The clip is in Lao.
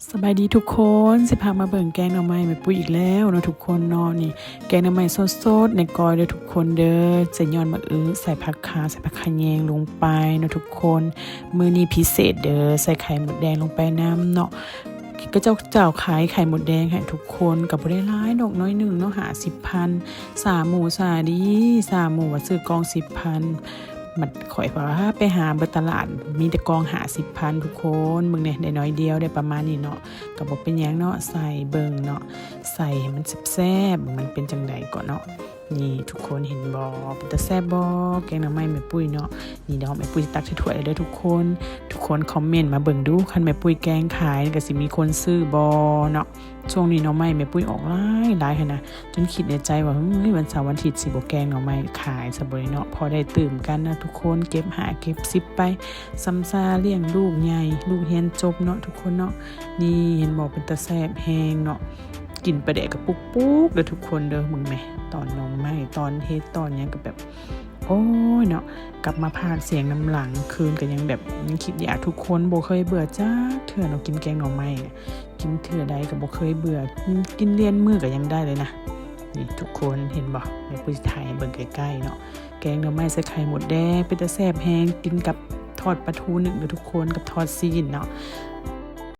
ສະບາຍດີທຸກຄົນ, ຊິພາມາເບິ່ງແກງໜໍ່ໄມ້ແມ່ປຸ້ຍອີກແລ້ວເນາະທຸກຄົນເນາະ. ນີ້ແກງໜໍ່ໄມ້ສົດໆ ໃນກ້ອຍເດີທຸກຄົນເດີ. ໃສ່ຍອດໝາກອຶ, ໃສ່ຜັກຄາ, ໃສ່ຜັກຂະແຍງລົງໄປເນາະທຸກຄົນ. ມື້ນີ້ພິເສດເດີ, ໃສ່ໄຂ່ມົດແດງລົງໄປນຳເນາະ. ເຂົາເຈົ້າ ເຈົ້າຂາຍໄຂ່ມົດແດງໃຫ້ທຸກຄົນ ກໍບໍ່ໄດ້ຫຼາຍດອກ, ໜ້ອຍໜຶ່ງເນາະ, ຫ້າສິບພັນ. ສາໝູສາດີ, ສາໝູວ່າຊື້ກ່ອງສິບພັນ. ບັດຂ້ອຍວ່າໄປຫາເບິດຕະຫຼາດ ມີແຕ່ກ່ອງຫ້າສິບພັນທຸກຄົນ. ເບິ່ງແດ່ ໄດ້ໜ້ອຍດຽວ ໄດ້ປະມານນີ້ເນາະ. ກໍບໍ່ເປັນຫຍັງເນາະ, ໃສ່ເບິ່ງເນາະ, ໃສ່ໃຫ້ມັນແຊບໆ ມັນເປັນຈັ່ງໃດເກາະເນາະ. ນີ້ທຸກຄົນເຫັນບໍ່? ເປັນຕາແຊບບໍ່? ແກງໜໍ່ໄມ້ແມ່ປຸ້ຍເນາະ. ນີ້ດອກ ແມ່ປຸ້ຍຕັກໃສ່ຖ້ວຍເດີທຸກຄົນ. ທຸກຄົນຄອມເມັນມາເບິ່ງດູ, ຄັນແມ່ປຸ້ຍແກງຂາຍ ກໍຊິມີຄົນຊື້ບໍ່ເນາະ? ຊ່ວງນີ້ໜໍ່ໄມ້ແມ່ປຸ້ຍອອກຫຼາຍໆຫັ້ນນະ, ຈົນຄິດໃນໃຈວ່າ ເຮີ້ຍ ວັນເສົາວັນອາທິດຊິບໍ່ແກງໜໍ່ໄມ້ຂາຍຊະບໍ່ເນາະ, ພໍໄດ້ຕື່ມກັນນະທຸກຄົນ, ເກັບຫ້າເກັບສິບໄປ ຊຳຊາລ້ຽງລູກໃຫຍ່ ລູກຮຽນຈົບເນາະທຸກຄົນເນາະ. ນີ້ເຫັນບໍ່? ເປັນຕາແຊບແຮງເນາະ. ກິ່ນປາແດກກະປຸກໆເດີທຸກຄົນເດີ. ເບິ່ງແມະ ຕອນໜໍ່ໄມ້ ຕອນເຫັດ ຕອນຫຍັງກໍແບບ ໂອ້ຍເນາະ, ກັບມາພາກສຽງນຳຫຼັງຄືນກໍຍັງແບບ ຍັງຄິດຢາກທຸກຄົນ. ບໍ່ເຄີຍເບື່ອຈັກເທື່ອເນາະ, ກິນແກງໜໍ່ໄມ້ ກິນເທື່ອໃດກໍບໍ່ເຄີຍເບື່ອ, ກິນລຽນມື້ກໍຍັງໄດ້ເລີຍນະ. ນີ້ທຸກຄົນເຫັນບໍ່? ແມ່ປຸ້ຍຊິຖ່າຍໃຫ້ເບິ່ງໃກ້ໆເນາະ. ແກງໜໍ່ໄມ້ໃສ່ໄຂ່ມົດແດງ ເປັນຕາແຊບແຮງ, ກິນກັບທອດປາທູໜຶ້ງເດີທຸກຄົນ, ກັບທອດຊີ້ນເນາະ.